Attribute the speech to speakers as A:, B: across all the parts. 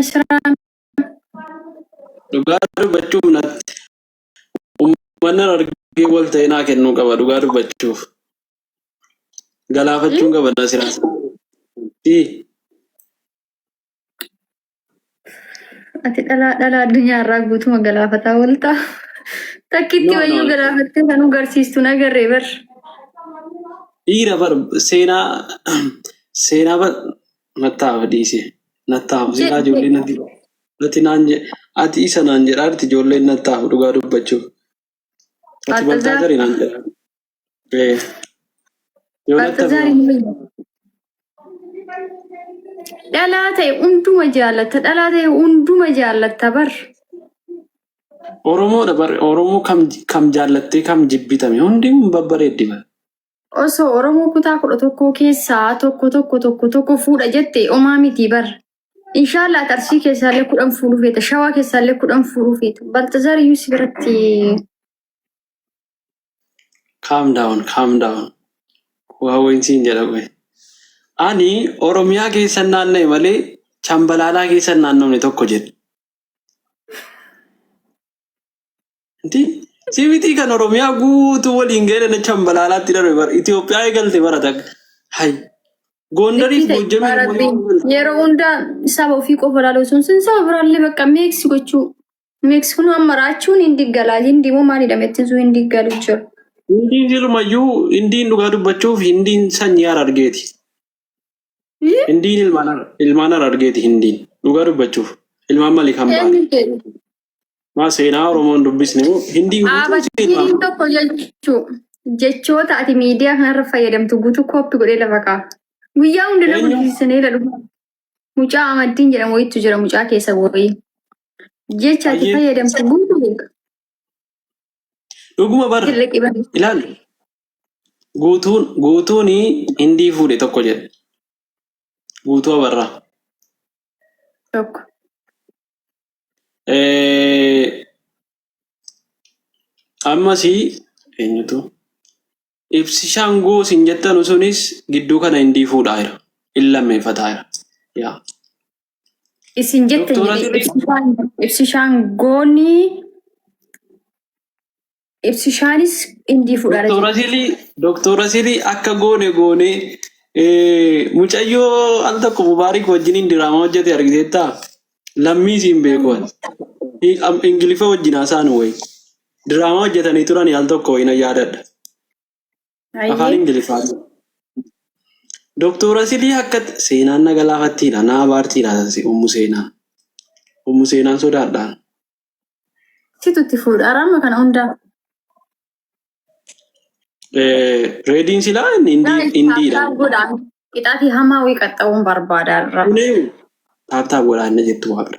A: Nasiraan.
B: Dhugaa dubbachuuf natti uummanni argee wal ta'ee naa kennuu qaba dhugaa dubbachuuf. Galaafachuun qaba Nasiraan.
A: Ati dhalaa dhalaa addunyaa irraa guutuma galaafataa oolta. Takkitti
B: No, no,
A: wayyuu
B: no.
A: galaafattee kan nu garsiistu na agarree bar.
B: Dhiira bar seenaa seenaa bar nattaaf dhiise nattaaf silaa ijoollee natti natti naan je ati isa naan jedhaa jirti ijoolleen nattaaf dhugaa dubbachuuf. Ati
A: Baltazaar.
B: Baltaazarii naan jedhaa. Eh. Yoo natti hafe
A: Baltazaar hin wayyu. Dhalaa ta'e hunduma jaallatta. Dhalaa ta'e hunduma jaallatta bar.
B: Oromoodha bar Oromoo kam kam jaallattee kam jibbitame hundi hin babbareeddi bar.
A: Osoo Oromoo kutaa 11 keessaa tokko tokko tokko tokko fuudha jette omaa miti bar. Inshaallah ati Arsii keessaallee 10 fuudhuu feeta. Shawaa keessaallee 10 fuudhuu feeta. Baltazaar iyyuu si biratti
B: Calm down, calm down. Waa wayin siin jedha qoy. Ani Oromiyaa keessa naanna'e malee Chambalaalaa keessa naannofne tokko jedhe. Inti sibitii kan Oromiyaa guutuu waliin ga'e na Chambalaalaatti darbe bara Itoophiyaa eegalte bara takka. Hay. Gondariif
A: Itti ta'e
B: Goojjamiin
A: Rabbi yeroo hundaa saba ofii qofa ilaaluu osoo hin taane saba biraallee bakka meeksi gochuu. Meeksi kun amma raachuun hin diggalaa hindi immoo maalidha mettiin sun hin diggalu jira.
B: Hindiin silumayyuu hindiin dhugaa dubbachuuf hindiin sanyii harargeeti. Hindiin ilmaan ilmaan harargeeti hindiin dhugaa dubbachuuf ilmaan malii kan baane.
A: Eenyu jedhu?
B: Maa seenaa Oromoon dubbisne moo hindiin guutuu
A: Dhaabattiin
B: ilmaan
A: tokko jechuu jechoota ati miidiyaa kanarra fayyadamtu guutuu kooppi godhee lafa kaa'a. Guyyaa hunda nama
B: Eenyu?
A: dubbisanii jedhu. Mucaa Amaddiin jedhamu wayiitu jira mucaa keessa wayii. Jecha ati
B: Ayyee.
A: fayyadamtu guutuu beeka.
B: Dhuguma bar
A: Sirri qibame.
B: ilaali guutuun guutuun hindii fuudhe tokko jedhe guutuu abarraa.
A: Tokko.
B: Ammas eenyutu ibsishaan goosin jettanu sunis gidduu kana hindii fuudhaa jira. In lammeeffataa jira. Yaa.
A: Isin jettan
B: Doktora
A: jedhe
B: Sirrii.
A: ibsishaan ibsishaan goonii ibsishaanis indii fuudhaara
B: Doktora
A: jedhe.
B: Silii Doktora Silii akka goone goone mucayyoo al tokko Mubaarik wajjiniin diraamaa hojjete argiteettaa? Lammii siin beeku ani. Ingiliffa wajjin haasa'an wayi. Diraamaa hojjetanii turani al tokko wayi nan yaadadha. Afaan
A: Hayyee.
B: Ingiliffaatiin. Doktora Silii akka seenaan na galaafattiidha na abaartiidha ummu seenaan. Ummu seenaan sodaadhaan.
A: Situ itti fuudhaara amma kana hundaa.
B: Reediin silaa inni
A: Guys,
B: indiidha.
A: tap tap godhaa. Qixaatii hamaa wayii qaxxa'uun barbaada irra.
B: Kuneeyu tap tap godhaa inni jettu waa bira.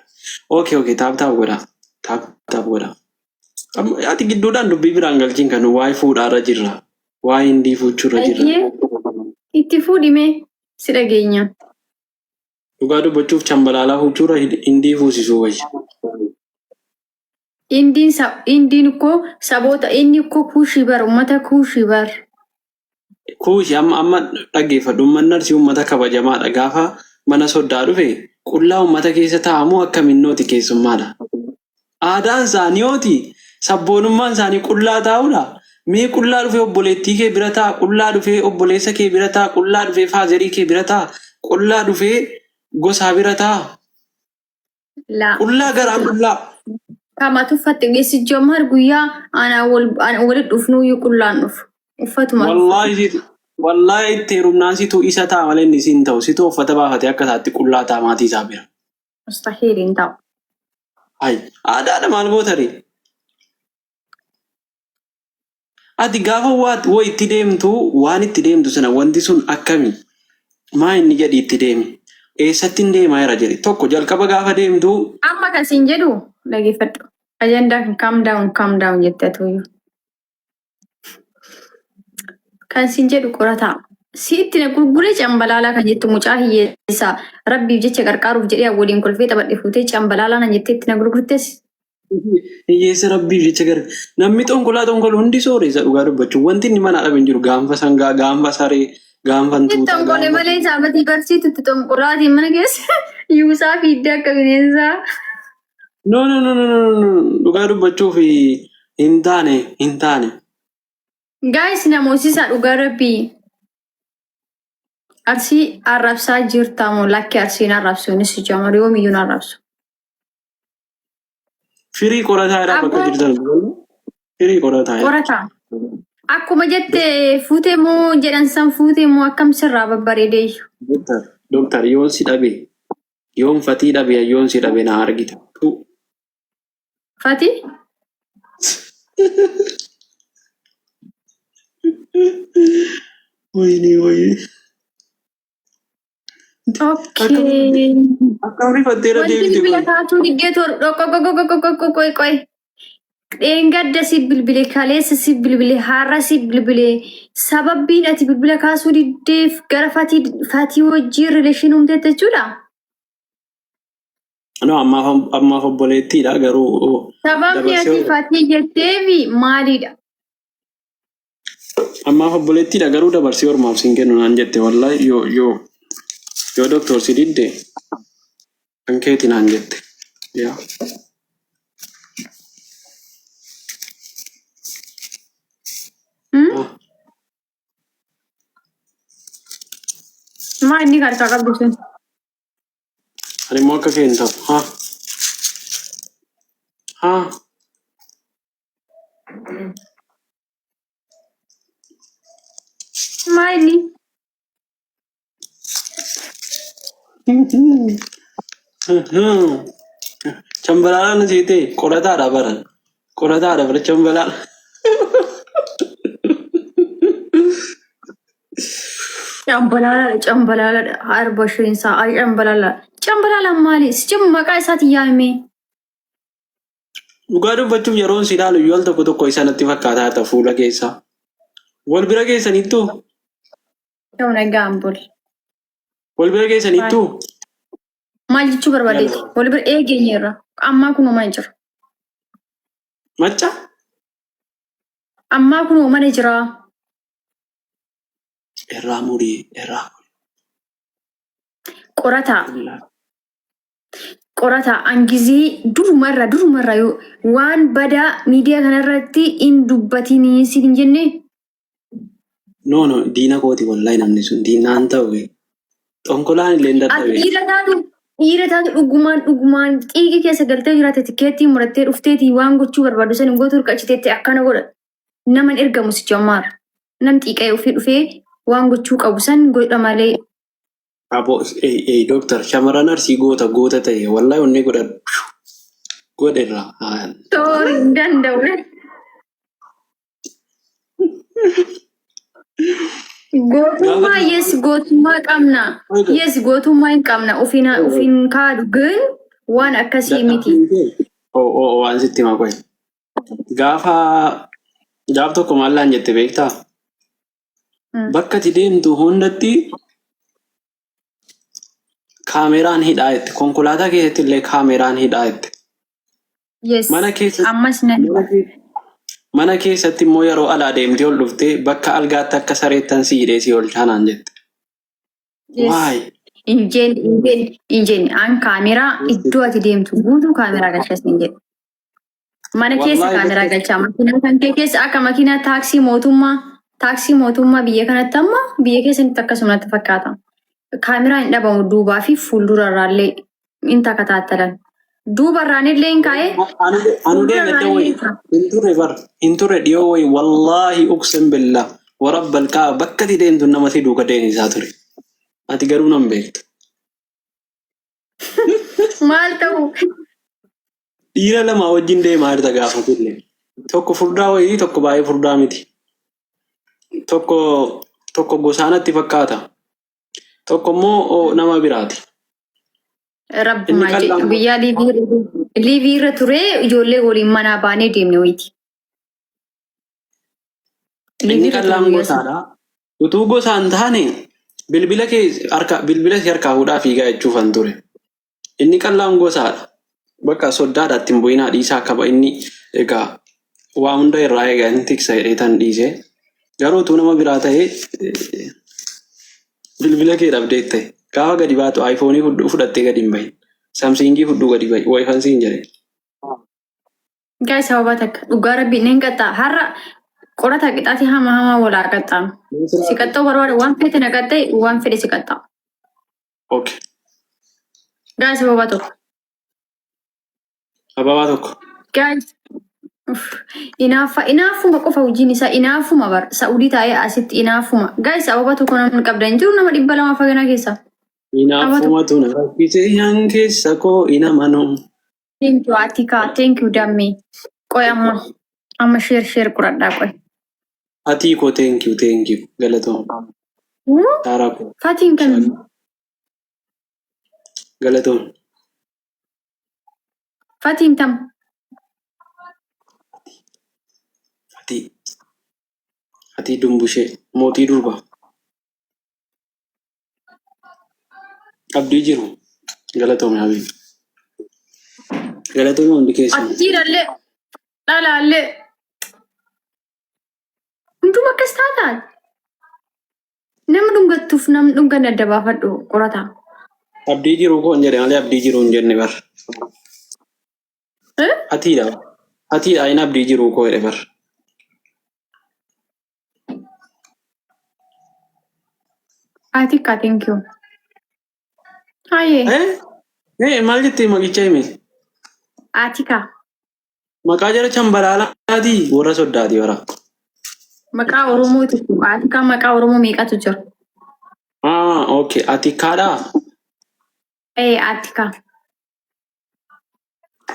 B: Okay okay tap tap godhaa. Tap tap godhaa. Amma ati gidduudhaan dubbii biraan galchiin kan waa'ee fuudhaarra jirra. Waa'ee hindii fuuchuurra jirra.
A: Ayyee itti fuudhimee si dhageenya.
B: Dhugaa dubbachuuf chambalaalaa fuuchuurra hindii fuusisuu wayya.
A: Indiin sa- Indiin koo saboota inni koo kuushii bar ummata kuushii bar.
B: Kuushi amma amma dhaggeeffadhu uummanni arsii uummata kabajamaadha gaafa mana soddaa dhufe qullaa uummata keessa taa'amu akka minnooti keessummaadha. Aadaan isaaniiyooti sabboonummaan isaanii qullaa taa'uudha. Mee qullaa dhufee obboleettii kee bira taa'a qullaa dhufee obboleessa kee bira taa'a qullaa dhufee faazerii kee bira taa'a qullaa dhufee gosaa bira taa'a.
A: Laa.
B: Qullaa garaa qullaa.
A: Kama tuffatte geessi jammaar guyyaa anaa wal ana walitti dhufnuyyuu qullaan dhufu. Uffatuma
B: Wallaahi situ wallaahi itti heerumnaan situ isa ta'a malee inni siin ta'u situ uffata baafatee akka isaatti qullaa ta'a maatii isaa bira.
A: Mustahiil hin ta'u.
B: Ay aadaadha maal gootari? Ati gaafa waa waa itti deemtu waan itti deemtu sana wanti sun akkami? Maa inni jedhi itti deemi. Eessatti hin deemaa jira jedhi. Tokko jalqaba gaafa deemtu
A: Amma kan siin jedhu dhageeffadhu. Ajandaa kan calm down calm down jette atuyyuu. Kan siin jedhu qorataa. Sitti na gurguree cambalaalaa kan jettu mucaa hiyyeessaa rabbiif jecha qarqaaruuf jedhee waliin kolfee taphadhe fuutee cambalaalaa nan jettee itti na gurgurtes.
B: Hiyyeessa rabbiif jecha gara namni xonkolaa xonkolu hundi sooressa dhugaa dubbachuu wanti inni manaa dhabe hin jiru gaanfa sangaa gaanfa saree gaanfa
A: Itti
B: hantuutaa
A: xonqole
B: gaanfa
A: malee saabatii barsiitu itti xonqolaatiin mana keessa. Yuusaa fiiddee akka bineensaa.
B: No, no, no, no, no, no, dhugaa dubbachuuf hin taane, hin taane.
A: Guys, namoosisaa dhugaa rabbii. Arsii arrabsaa jirta moo? Lakki, Arsiin arrabsu innis jamar yoomiyyuu hin arrabsu.
B: Firii qorataa irraa bakka
A: Abboo.
B: jirtan. Firii qorataa irraa.
A: Qorataa. Akkuma jette fuutee moo jedhan san fuutee moo akkam sirraa babbareedee?
B: Doktar, doktar, yoon si dhabe, yoon fatii dhabe, yoon si dhabe na argita. Tu.
A: Fati?
B: Wayini wayini.
A: Okay.
B: Akkam rifatteera
A: Wanti
B: deebite
A: bilbila
B: kun.
A: kaatuu diddee toru qoy qoy. Dheengadda si bilbile, kaleessa si bilbile, har'a si bilbile. Sababbiin ati bilbila kaasuu diddeef gara fatii wajjin relation uumteetta jechuudha.
B: No, ammaaf obboleettiidha garuu
A: Sababni ati
B: dabarsee
A: fatii jetteefi maalidha?
B: Ammaaf obboleettiidha garuu dabarsee ormaaf siin kennu naan jette. Wallahi, yoo doktor si didde kan keeti naan jette. Yaa.
A: Hmm?
B: Ah.
A: Maa inni harkaa qabdu sun?
B: Ani immoo akka kee hin ta'u. Haa. Haa.
A: Maa inni?
B: Chambalaalaan seetee qorataadha baran. Qorataadha bara chambalaala.
A: Cambalaalaadha, cambalaalaadha. Arba shiriinsaa ay cambalaala. Cambalaalaan maali? Sichi maqaa isaatiin yaamee.
B: Dhugaa dubbachuuf yeroon si ilaalu iyyuu al tokko tokko isa natti fakkaataa jirta fuula keessaa. Wal bira geessaniittuu?
A: Yoo nagaan buli.
B: Wal bira geessaniittuu?
A: Maal jechuu barbaadeeti? Wal bira eegeenyeerra. Ammaa kunoo mana jira.
B: Macca?
A: Ammaa kunoo mana jira.
B: Irraa murii, irraa
A: Qorataa.
B: murii.
A: Qorataa angizii durumarra yoo waan badaa miidiyaa kanarratti hin dubbatinii siin hin jenne.
B: No, no, diina kooti wallahi, namni sun diinaan ta'u. Xonkolaan illee hin
A: Ati
B: dadhabe.
A: dhiira taatu dhugumaan xiiqii keessa galtee jiraate, tikeettii murattee dhufteetii waan gochuu barbaadu san hin gootu, hirqachiteetti akkana godha. Naman ergamu si jammaara. Nam xiiqee ofii dhufee waan gochuu qabu san godha malee.
B: Abo, ee dooktar, shamarran Arsii goota goota ta'e wallahi onnee godhadhu. Godherra.
A: Toori hin danda'u. Gootummaa, yes, gootummaa qabna. Yes, gootummaa hin qabna. Ofiin kaadu gin waan akkasii miti.
B: Oo oo, waan sitti himaa qoy. Gaafa gaaf tokko maallaan jette beektaa? Bakka ati deemtu hundatti kaameraan hidhaa jette. Konkolaataa keessatti illee kaameraan hidhaa jette.
A: Yes.
B: Mana keessatti
A: Ammas nan.
B: Mana keessatti immoo yeroo alaa deemtee ol dhuftee bakka algaatti akka sareettan si hidhee si oolchaa naan jette.
A: Yes.
B: Waay.
A: Injeen injeen injeen an kaameraa iddoo ati deemtu guutuu kaameraa galchas hin jedhu. Mana keessa
B: Wallaahi
A: kaameraa galchaa, makiinaa kan kee keessa akka makiinaa taaksii mootummaa biyya kanatti, amma biyya keessanitti akkasumatti fakkaata. Kaameraa hin dhabamu, duubaa fi fuuldura irraallee hin takataattalan. Duuba irraan illee hin kaa'ee
B: Anu deeme
A: fuuldura
B: edda wayi
A: irraan.
B: Hin turre bar, hin turre dhiyoo wayi. Wallaahi, uqsim billah warabbal kaaba, bakka ati deemtu nama si duuka deemsisaa ture. Ati garuu nan beektu.
A: Maal ta'u?
B: Dhiira lama wajjin deemaa jirta gaafa turre. Tokko furdaa wayii, tokko baay'ee furdaa miti. Tokko gosaanatti fakkaata. Tokko immoo nama biraati. Inni
A: Rabbumaa jedhu
B: qal'aan
A: guyyaa liivii irra ture ijoollee waliin manaa baanee deemne wayiiti.
B: Inni
A: Liivii irra ture
B: qal'aan
A: guyyaa sana.
B: gosaadha. Utuu gosaan taane bilbila kee harka bilbila si harkaa fuudhaa fiigaa jechuufan ture. Inni qal'aan gosaadha. Bakka soddaadha, ittiin bu'inaa dhiisaa qaba inni, egaa waa hunda irraa egaa inni tiksa jedhee tan dhiise. Garuu utuu nama biraa ta'ee bilbila kee dhabdee ta'e. Gaafa gadi baatu iPhone fudhuu fudhattee gadi hin bahin. Samsungii fudhuu gadi bahi. Wayifan siin jedhe.
A: Guys, sababa takka dhugaa rabbii ni qaxxaa. Har'a qorata qixaatii hama hamaa walaa qaxxaanu. Si qaxxa'uu barbaada, waan feete na qaxxa'e, waan fedhe si qaxxa'a.
B: Okay.
A: Guys, sababa tokko.
B: Ababaa tokko.
A: Guys, inaafa inaafuma qofa hojiin isaa inaafuma bar Saa'udii taa'ee asitti inaafuma. Guys, sababa tokko namni qabda hin jiru nama 200 faganaa keessa.
B: Inaafumatu na rakkise yan keessa koo ina manoo.
A: Thank you, Atika. Thank you, Dammee. Qoy, amma amma share share qoradhaa, qoy.
B: Atii koo, thank you, thank you, galatoom. Taaraa koo.
A: Fatiin kan
B: Galatoom.
A: Fatiin tam.
B: Fatii. Fatii dumbushee mootii durba. Abdii jiru. Galatoome Habiib. Galatoome hundi keessan.
A: Ati dhiirallee dhalaallee hunduma akkas taataa. Nama dhungattuuf namni dhunganne adda baafadhu, qorata.
B: Abdii jiru koo hin jedhe malee abdii jiru hin jenne bar.
A: Eh?
B: Atiidha. Atiidha inni abdii jiru koo jedhe bar.
A: Atika, thank you. Hayyee.
B: Eh? Eh, maal jettee maqicha hime?
A: Atika.
B: Maqaa jara chambalaalaati, warra soddaati bara.
A: Maqaa Oromooti. Atika maqaa Oromoo meeqatu jira?
B: Ah, okay. Atikaadhaa?
A: Ee, Atika.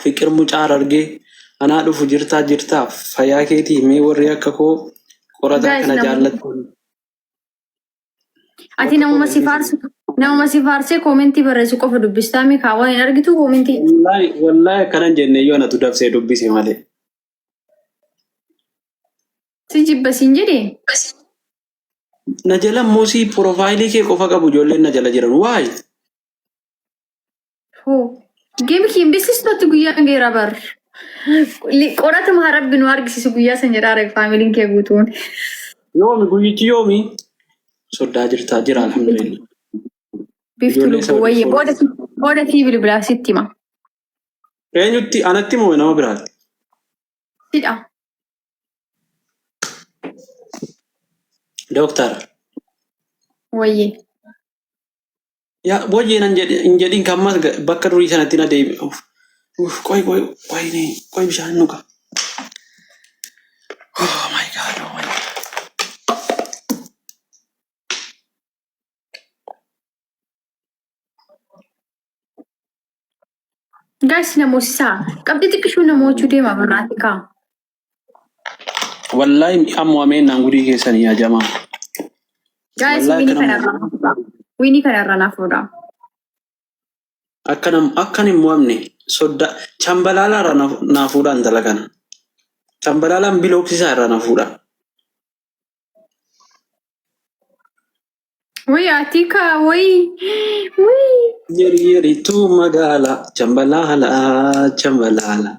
B: Fiqir mucaa argee anaa dhufu, jirtaa jirtaa, fayyaa keetii? Mee warri akka koo qorataa
A: Guys,
B: kana jaallattan.
A: Ati namuma si faarsee koomentii barreessu qofa dubbistaa mi kaawwan hin argitu koomentii?
B: Wallaahi wallaahi, akkanan jenne iyyuu anatu dabsee dubbise malee.
A: Si jibba siin jedhee?
B: Na jala immoo si profile kee qofa qabu ijoolleen na jala jiran. Waay!
A: Hoo. Geemi kee hin beeksistutti guyyaan geeraa bar. Qoratuma rabbi nu argisiisu guyyaa san jedhaa reef faamiliin kee guutuun.
B: Yoomi guyyichi yoomi? Soddaa jirtaa jira, alhamdulillah.
A: Biftu
B: Ijoollee
A: lubbuu
B: Saudi
A: wayye
B: foon.
A: Booda booda sii bilbilaa sitti hima.
B: Eenyutti, anatti moo nama biraatti?
A: Sidha.
B: Dooktar.
A: Wayye.
B: Yaa wayyee nan jedhe hin jedhin kan ammas bakka durii sanatti na deebi. Uff uff, qoy qoy qoy qoy, bishaan nuka. Oh my God, oh my God.
A: Guys, namoosisaa. Qabxii xiqqishuu namoochuu deema barraati kaa.
B: Wallaahi ammoo ameen naan gudii keessanii yaa jamaa.
A: Guys,
B: Wallaahi
A: winii
B: akkana
A: kanarraa naaf fuudha. Winii kanarraa naaf fuudha.
B: Akkanam akkan hin mo'amne sodda chambalaalaa irraa naa fuudhaa intala kana. Chambalaalaan bilooksisaa irraa na fuudha.
A: Wayii Atika, wayii wayii.
B: Yeri yeritu magaala chambalaala chambalaala.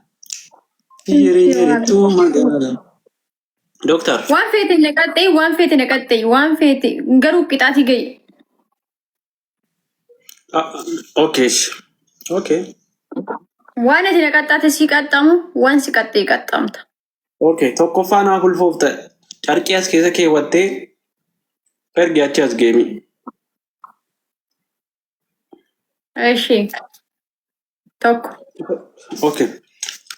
B: Yeri yeritu magaala. Dooktar.
A: Waan feete naqaxxee, waan feete naqaxxee, waan feete garuu qixaatii gahi.
B: Okay. Okay.
A: Waan ati naqaxxaate si qaxxamu, waan si qaxxee qaxxamta.
B: Okay. Tokkoffaa naaf ulfoofta. Carqii as keessa keewwattee ergi achi as geemi.
A: Eshi. Tokko.
B: Okay.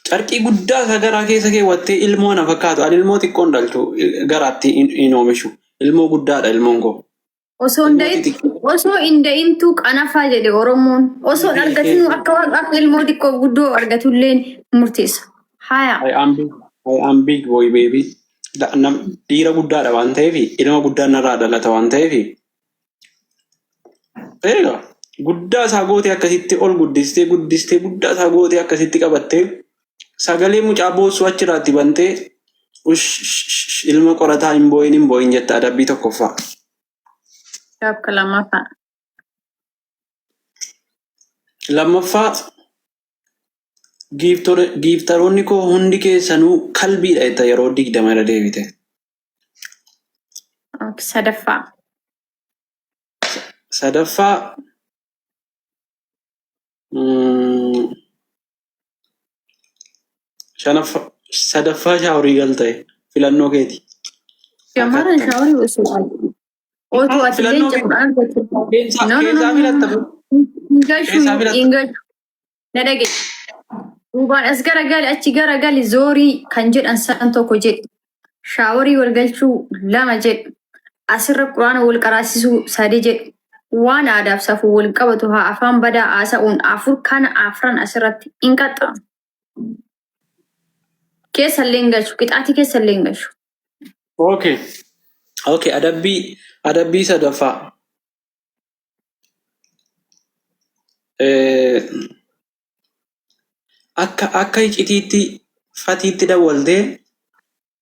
B: Carqii guddaa isa garaa keessa keewwattee ilmoo na fakkaatu. Ani ilmoo xiqqoon dhalchu garaatti hin oomishu. Ilmoo guddaadha ilmoon koo.
A: Osoo hin
B: Ilmoo
A: da'in
B: xixiqqoo.
A: Osoo hin da'intuu qanafaa jedhe Oromoon. Osoo hin argatinuu akka waan akka ilmoo xiqqoo guddoo argatullee murteessa. Haya.
B: I am big boy, baby. Dhiira guddaadha waan ta'eef, ilma guddaan narraa dhalata waan ta'eef. Egaa guddaa isaa gootee akkasitti ol guddistee guddistee guddaa isaa gootee akkasitti qabattee sagalee mucaa boossuu achirraatti bantee, "Ush, sh, ilma qorataa, hin boo'in, hin boo'in," jetta, adabbii tokkoffaa.
A: Akka lammaffaa.
B: Lammaffaa, gifteroonni koo hundi keessanuu kalbiidha jetta yeroo 20 irra deebite.
A: Sadaffaa.
B: Sadaffaa, Shanaffaa sadaffaa shaaworii galta'e filannoo keeti.
A: Shamarran
B: Akkatta.
A: shaaworii osoo otoo ati
B: Filannoo
A: leenca
B: keeti.
A: 10 argattu.
B: Keessaa
A: No, no, no,
B: keessaa
A: no, no,
B: filatta.
A: no. Hin gashu,
B: Keessaa filatta.
A: hin gashu. Na dhagaye. Duubaan as garagali achi garagali zoorii kan jedhan san tokko jedhi. Shaaworii wal galchuu lama jedhu. Asirra quraana wal qaraasisuu sadi jedhu. Waan aadaaf safuu wal qabatu haa afaan badaa haasa'uun afur kana afran asirratti hin qaxxaamu. Keessallee hin galchu. Qixaatii keessallee hin galchu.
B: Okay. Okay, adabbii sadaffaa. Akka icitiitti fatiitti dawwaltee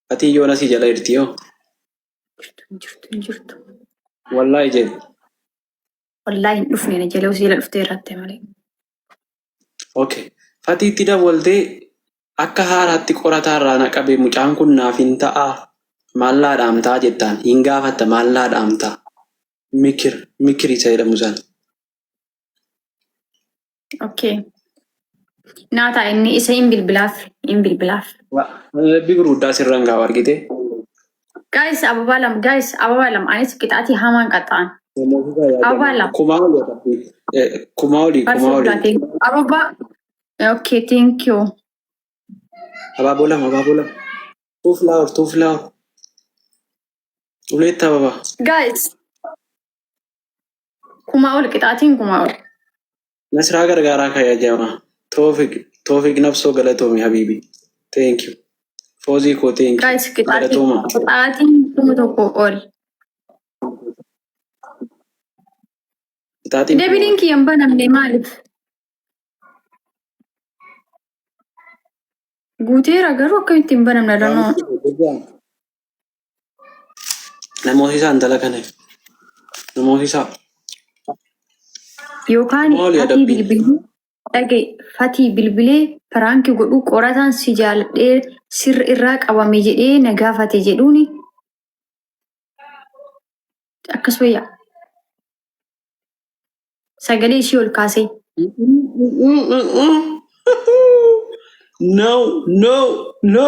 B: fatii yoona si jala jirti yoo.
A: Jirtu hin jirtu hin jirtu.
B: Wallaahi jedhi.
A: Wallaahi hin dhufne na jala osoo jala dhuftee irratti malee.
B: Okay. Fatiitti dawwaltee akka haaraatti qorataa irraa na qabe, mucaan kun naaf hin ta'aa, maallaa dhaamtaa jettaan hin gaafatta, maallaa dhaamtaa mikir isa jedhamu sana.
A: Okay. Naa ta'a, inni isa hin bilbilaaf hin bilbilaaf.
B: Adabbii gurguddaa sirraan gaafa argite.
A: Guys, ababaa lama, guys, ababaa lama, anis qixaatii hamaan qaxxa'an. Ababaa lama.
B: Kumaa olii adabbii. Kumaa olii, kumaa
A: Farsoo
B: olii.
A: dhugaatii. Ababaa. Okay, thank you.
B: Abaaboo lama, abaaboo lama. Two flower, two flower. Uleetti ababaa.
A: Guys. Kumaa ol qixaatiin kumaa ol.
B: Nasraa gargaaraa kaya jama. Toofik, Toofik nafsoo, galatoomi habiibi. Thank you. Foozii koo, thank you.
A: Guys, qixaatiin
B: Galatooma.
A: qixaatiin 1000 ol.
B: Qixaatiin kuma
A: Deebiin
B: ol.
A: kiyya hin banamne maaliif? Guuteera garuu akkamitti hin banamne danoo.
B: Namoota isaa intala kana. Namoota isaa.
A: Yookaan
B: Kumaa olii
A: fatii
B: adabbiin.
A: bilbilee dhage, fatii bilbilee prank godhuu, qorataan si jaaladhee sirri irraa qabame jedhee na gaafate jedhuuni akkas wayyaa. Sagalee ishii ol kaasee.
B: No, no, no.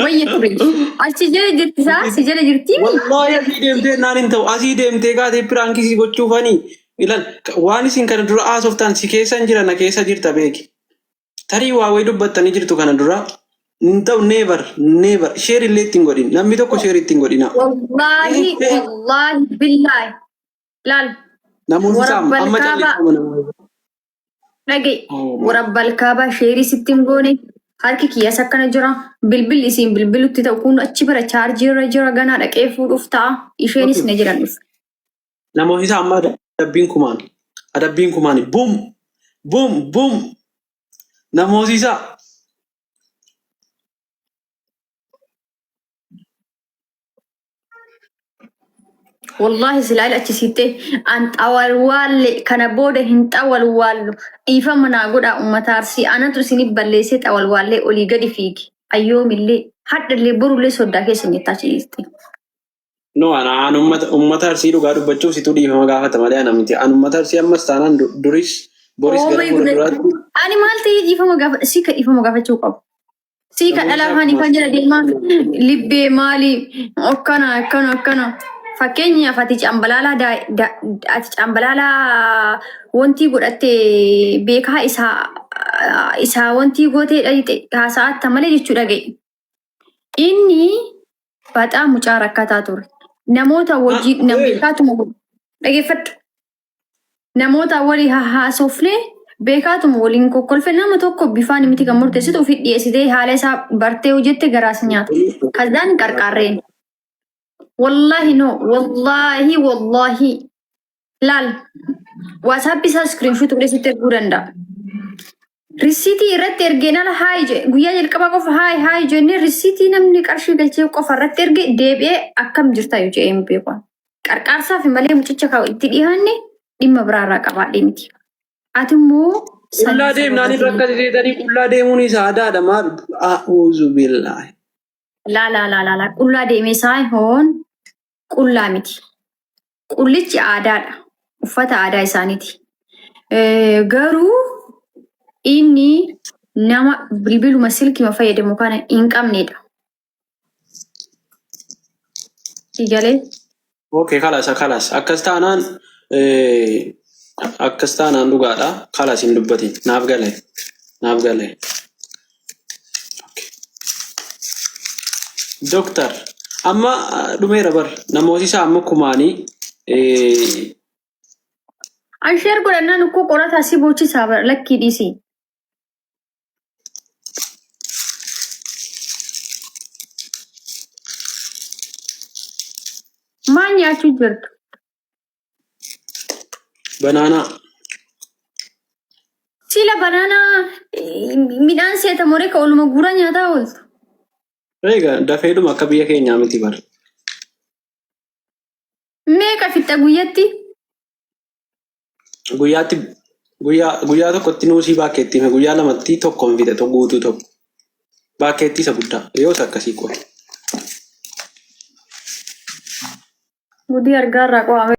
A: Wayya ture. Achi jala jirti isaa si jala jirtii mi?
B: Wallaahi asii deemtee naan hin ta'u. Asii deemtee kaatee prank sii gochuufani. Ilan waan isin kana dura haasoftan si keessa hin jira, na keessa jirta beeki. Tarii waa wayii dubbattanii jirtu kana dura hin ta'u, never, never, share illee ittiin godhin. Namni tokko share ittiin godhina.
A: Wallaahi, wallaahi, billaahi. Laal.
B: Namoonni isaa amma
A: Warabbal kaabaa.
B: calleeffama namoonni.
A: Dhaga'i.
B: Oh my.
A: Warabbal kaabaa share sitti hin goone. Harki kiyyas akkana jira. Bilbilli isiin bilbilutti ta'u kun achi bira chaarjii irra jira, ganaa dhaqee fuudhuuf ta'a. Isheenis na jiran dhufe.
B: Namoonni isaa amma adabbiin kumaan. Adabbiin kumaan. Boom! Boom! Boom! Namooti isaa.
A: Wallaahi silaa achi sittee an xawalwaalle kana booda hin xawalwaallu, dhiifama naa godhaa uummata Arsii, anatu isinif balleessee xawalwaallee olii gadi fiigi ayyoomillee hadhallee borullee soddaa keessa jettaa ciiste.
B: No, ana an ummata Arsii dhugaa dubbachuuf situ dhiifama gaafata malee ana miti. An ummata Arsii ammas taanaan duris boris
A: Oh
B: gara
A: my
B: fuula
A: goodness.
B: duraatti.
A: Ani maal ta'ee dhiifama gaafa sii ka dhiifama gaafachuu qabu. Sii ka
B: Namoonni
A: dhala
B: isaa
A: afaan
B: akkuma
A: ifaan jala deemaa libbee maali akkana akkana akkana. Fakkeenyaaf ati cambalaalaa ati cambalaalaa wantii godhatte beekaa isaa wantii gootee dhayxe haasa'atta malee jechuu dhagaye. Inni baxaa mucaa rakkataa ture. Namoota wajjin beekaatuma dhageeffadhu. Namoota walii haasofne beekaatuma waliin kokkolfe, nama tokko bifaan miti kan murteessitu, ofii dhiyeessitee haala isaa bartee hojjette garaas nyaata. Kazaan qarqaarreen. Wallaahi no, wallaahi, wallaahi. Laal, WhatsApp isaa screenshot godhee sitti erguu danda'a. Risiitii irratti ergeen ala hi guyyaa jalqabaa qofa hi hi jennee risiitii namni qarshii galchee qofa irratti erge, deebi'ee akkam jirta yoo jedhee hin beeku. Qarqaarsaaf malee mucicha kaa'u itti dhiyaanne dhimma biraarraa qabaadhee miti. Ati immoo
B: Qullaa deemnaan irra akkas jeetanii qullaa deemuun isaa aadaadha maal? A'uuzu billaahi.
A: Laa laa laa laa laa, qullaa deemee isaa hoon qullaa miti. Qullichi aadaadha. Uffata aadaa isaaniiti. Garuu inni nama bilbiluma silkima fayyadamu kana hin qabnedha. Galee?
B: Okay, kalas kalas akkas taanaan akkas taanaan dhugaadha. Kalas hin dubbatin. Naaf gale. Naaf gale. Doktar amma dhumeera bar namooti isaa amma kumaanii
A: An share godhannaan ukkoo qorataa si boochisaa bara lakkii dhiisii. Maal nyaachuu jirtu?
B: Banaanaa.
A: Sila banaanaa midhaan seeta moree ka oluma guuraa nyaataa ooltu.
B: Egaa dafeedhuma akka biyya keenyaa miti bar.
A: Meeqa fixxa guyyatti?
B: Guyyaatti guyyaa guyyaa tokkotti nuusii baakkeettii fi guyyaa lamatti tokkoon fixe tokko guutuu tokko. Baakkeettii isa guddaa yoo isa akkasii qofa.
A: Gudii argaa irraa qo'ame.